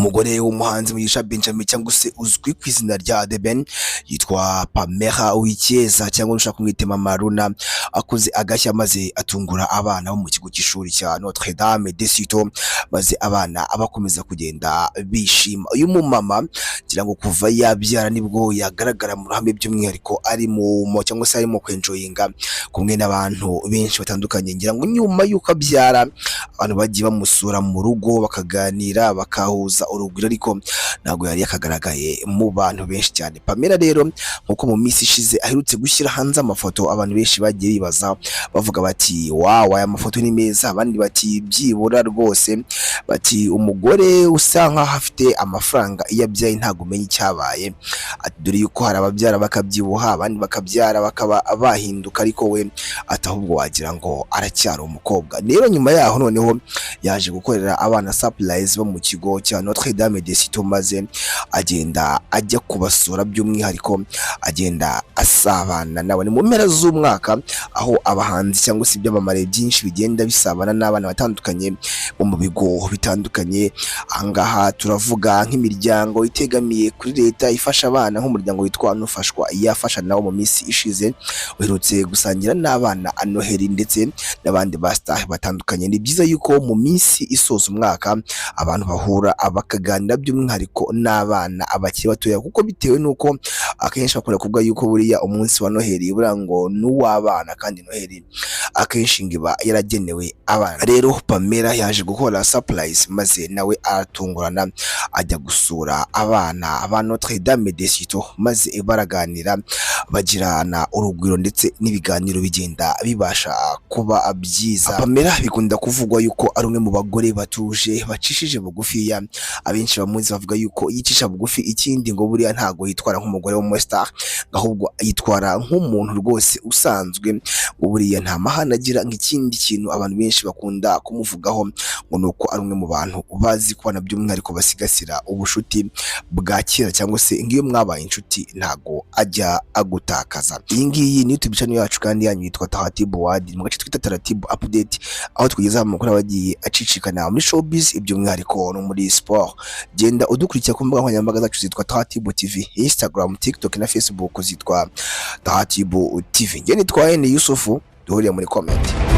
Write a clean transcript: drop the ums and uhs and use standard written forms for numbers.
Umugore w'umuhanzi Mugisha Benjamin cyangwa se uzwi ku izina rya The Ben yitwa Pamela Uwicyeza cyangwa ushaka kumwita Mama Luna, akoze agashya maze atungura abana bo mu kigo cy'ishuri cya Notre Dame de Citeaux, maze abana bakomeza kugenda bishima. Uyu mumama ngira ngo kuva yabyara nibwo yagaragara mu ruhame, by'umwihariko ari mu cyangwa se arimo kwenjoyinga kumwe n'abantu benshi batandukanye. Ngira ngo nyuma y'uko abyara, abantu bagiye bamusura mu rugo, bakaganira, bakahuza urugwiro, ariko ntabwo yari yakagaragaye mu bantu benshi cyane. Pamela rero, nkuko mu minsi ishize aherutse gushyira hanze amafoto, abantu benshi bagiye bibaza bavuga bati: "Wow, aya mafoto ni meza." Abandi bati: "Byibura rwose," bati: "Umugore usa nkaho afite amafaranga iyo abyaye ntabwo umenya icyabaye." Ati: "Dore yuko hari ababyara bakabyibuha, abandi bakabyara bakaba bahinduka, ariko we," ati, "ahubwo wagira ngo aracyari umukobwa." Rero nyuma yaho noneho yaje gukorera abana surprise bo mu kigo cya Notre Dame de Citeaux, maze agenda ajya kubasura, by'umwihariko agenda asabana nabo. Ni mu mpera z'umwaka aho abahanzi cyangwa se ibyamamare byinshi bigenda bisabana n'abana batandukanye bo mu bigo bitandukanye. Ahangaha turavuga nk'imiryango itegamiye kuri leta ifasha abana, nk'umuryango witwa Nufashwa yafasha, nawo mu minsi ishize uherutse gusangira n'abana Noheli, ndetse n'abandi ba star batandukanye. Ni byiza yuko mu minsi isoza umwaka abantu bahura bakaganira, by'umwihariko n'abana abakiri batoya, kuko bitewe n'uko akenshi bakunda kuvuga yuko buriya umunsi wa Noheli buriya ngo ni uw'abana, kandi Noheli akenshi ngo iba yaragenewe abana. Rero Pamela yaje gukora surprise maze nawe aratungurana ajya gusura abana ba Notre Dame de Citeaux, maze baraganira, bagirana urugwiro, ndetse n'ibiganiro bigenda bibasha kuba byiza. Pamela bikunda kuvugwa yuko ari umwe mu bagore batuje, bacishije bugufiya. Abenshi bamuzi bavuga yuko yicisha bugufi. Ikindi ngo buriya ntago yitwara nk'umugore w'umustar, ahubwo yitwara nk'umuntu rwose usanzwe, ngo buriya nta mahane agira. Nk'ikindi kintu abantu benshi bakunda kumuvugaho ngo ni uko ari umwe mu bantu bazi kubana, by'umwihariko basigasira ubushuti bwa kera, cyangwa se nk'iyo mwabaye inshuti ntago ajya agutakaza. Iyi ngiyi ni YouTube channel yacu kandi yanyu yitwa Taratibu Wadi, mu gace twita Taratibu Update, aho tukugezaho amakuru aba agiye acicikana muri showbiz, by'umwihariko no muri sport. Genda udukurikira ku mbuga nkoranyambaga zacu zitwa Taratibu TV, Instagram, TikTok na Facebook zitwa Taratibu TV. Njye nitwa Eni Yusufu, duhuriye muri comment.